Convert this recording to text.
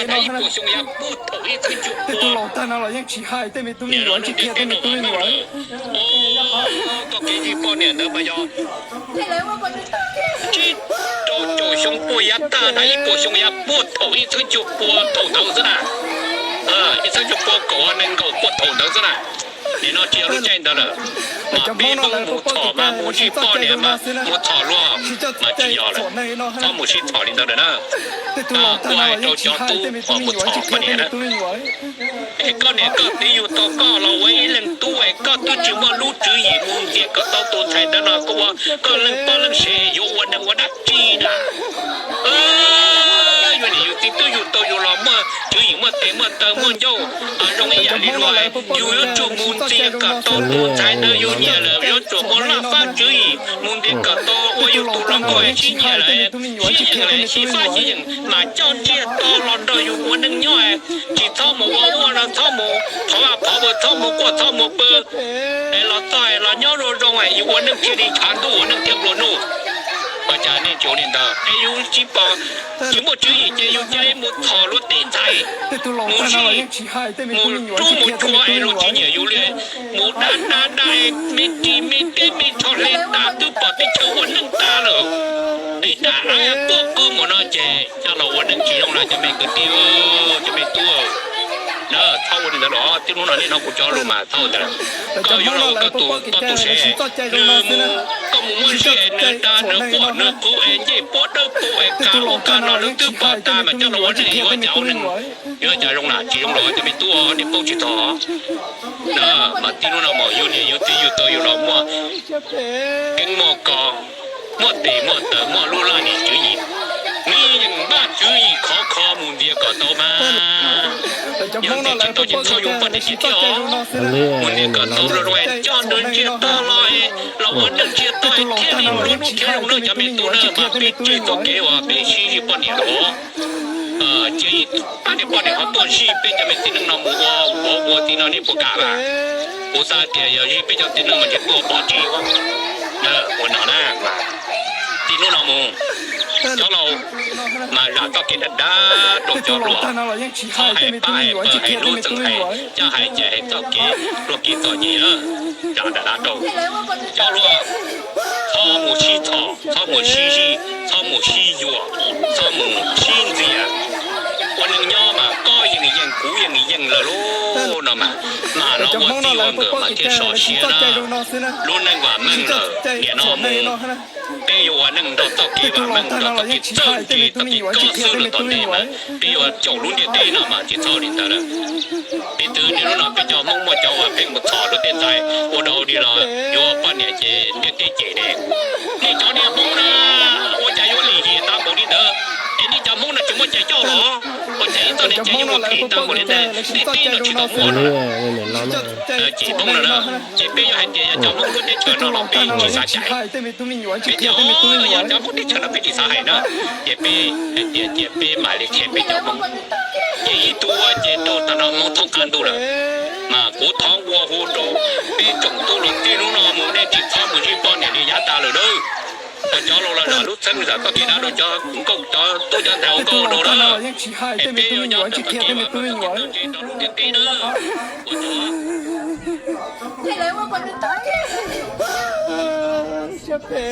Ib puas xyoo yav puag thaum ib txhiab cuaj puas, niam laus lub ntiaj teb no mas meej lawm. Koj kev zij poj niam ntawd mas yog tsib rau caum xyoo puag yav tag na, ib puas xyoo yav puag thaum ib txhiab cuaj puas thaum ntawd xwb na. Ib txhiab cuaj puas kaum nees nkaum puag thaum ntawd xwb na. Nim no tsis yog lub caij ntawd lawm. Mas peb Hmoob mus txhom mas mus zij poj niam mas mus txhom luag mas tsis yog lawm. Txhob mus sib txhom li ntawd lawm na. Kuv hais rau cov tub uas mus txhom poj niam na, es koj niam koj txiv yug tau koj los ua ib leej tub es koj twb tsis muaj lub tswv yim mus ntxias kom tau tus ntxhais ntawd no, koj ua koj leej poj leej sev yuav ua neeg ua dab tsi na? Yus niam yus txiv twb yug tau yus los muaj tswv yim muaj tes muaj taw muaj ncauj, zoo ib yam li luag, yus yuav tsum mus ntxias kom tau tus ntxhais ntawd yus nyiam lawm, yuav tsum muaj laj fab tswv yim mus ntxias kom tau ua yus tus hluas nkauj es sib nyiam lawm, sib yeem lawm, sib fab sib yeem mas coj ntsiag to los nrog yus ua neej nyob. Tsis txhob mus ua ua no, txhob mus phov vaj phov vwm, txhob mus quaj txhob mus pw. Es los txog los nyob zoo zoo, yus ua neej thiaj li tshav ntuj ua neej thiaj nplua nuj. Ua cas nej tsis ua li ntawd es yus tsis pom, tsis muaj tswv yim ces yus cia li mus txhom luag tej ntxhais, mus zij, mus rub mus tshua es luag tsis nyiam yus li, mus dab dab dab, me ris me teb me tsho hle tas twb pom teb chaws ua neej tag lawm. Es dab tuaj qw mus no ces coj los ua neej tsis zoo na cov me kwv tij, cov me tub. Txhob ua li ntawd los tib hnub no nej hnov kuv cov lus mas txhob ua ntawd. Koj yuav los ua koj tus toj tus sev, nws mus, koj mus muab zij nws dab nws quaj nws qw es ncej puab dawb paug es qas ub qas no lawv twb pom tas mas coj los ua neej yuav cas ua neej, yuav cas zoo na, tsis zoo los cov me tub, nej paub tsis txog. Mas tib hnub no mas yus niam yus txiv yug tau yus los muaj keeb muaj kos, muaj tes muaj taw, muaj lub laj lim tswv yim, nej yeej npaj tswv yim khov kho mus ntxias kom tau mas. Yog ntxias tsis tau ces txhob yuav poj niam ces thiab os. Mus ntxias kom tau los coj nws ntsiag to los, los ua neej ntsiag to thiaj li nplua nuj thiab zoo na cov me tub na. Mas peb tseg txoj kev uas peb sib zij poj niam los cia ib pab niag poj niam ho tuaj zij peb cov me txiv neej no mus ua vauv ua txiv no nej puas kam mas? Kuv xav tias yog zij peb cov txiv neej mas ntshe tuaj pov tseg ua no na. Tib hnub no mus, cov laus mas zam txoj kev dag dag rau cov hluas, txhob hais pab hais pawg hais lub txeem hais caj hais ces hais txoj kev luag kev txom nyem na, zam dag dag rau cov hluas. Txhob mus sib txhom, txhob mus sib zij, txhob mus sib yuam, txhob mus sib ntxias. Ua neej nyob mas koj yeej yeej kuv yeej yeej lawm lauj no mas, mas los ua txij ua nkawm mas thiaj sov siab na. Lub neej vam meej lawm, nim no mus peb yuav ua neej nrog txoj kev vam meej, nrog txoj kev txawj ntse, txoj kev koj xwb lawm tom ntej mas peb yuav caum lub ntiaj teb no mas tsis txhob li ntawd lawm. Piv txwv niaj hnub no peb cov Hmoob muaj cov uas pheej mus txhom luag tej ntxhais ua dog ua dig los yuav poj niam ces ntiaj teb cem ne. Nej cov niag Hmoob na, ua cas yuav lim hiam tag npaum li ntawd? Es nej cov Hmoob no tsis muaj cai coj los? Ua cas ib txoj niag cai yuav mus phim tag npaum li ntawd? Ntiaj teb no tsis tau muaj no. Cem Hmoob no na, ces peb yuav hais tias yog cov Hmoob lub teb chaws no los peb tsis xav cai. Peb tias yog cov Hmoob teb chaws no peb tsis xav hais na, ces peb hais tias cia peb mam li qhia peb cov Hmoob. Ces ib tug ua ces rau tag no Hmoob thoob qab ntuj lawm. Mas kuv thov nqua hu rau peb tsoom tub los txij hnub no mus nej tsis txhob mus zij poj niam li yav tas lawm nawb. Ua cov laus los zam lub txheeb zam txoj kev dab rau cov nkauj cov tub cov ntxhais ua nkauj ua nraug na. Es peb yuav nyob txoj kev vam meej txoj kev txawj ntse rau lub ntiaj teb na. Ua cov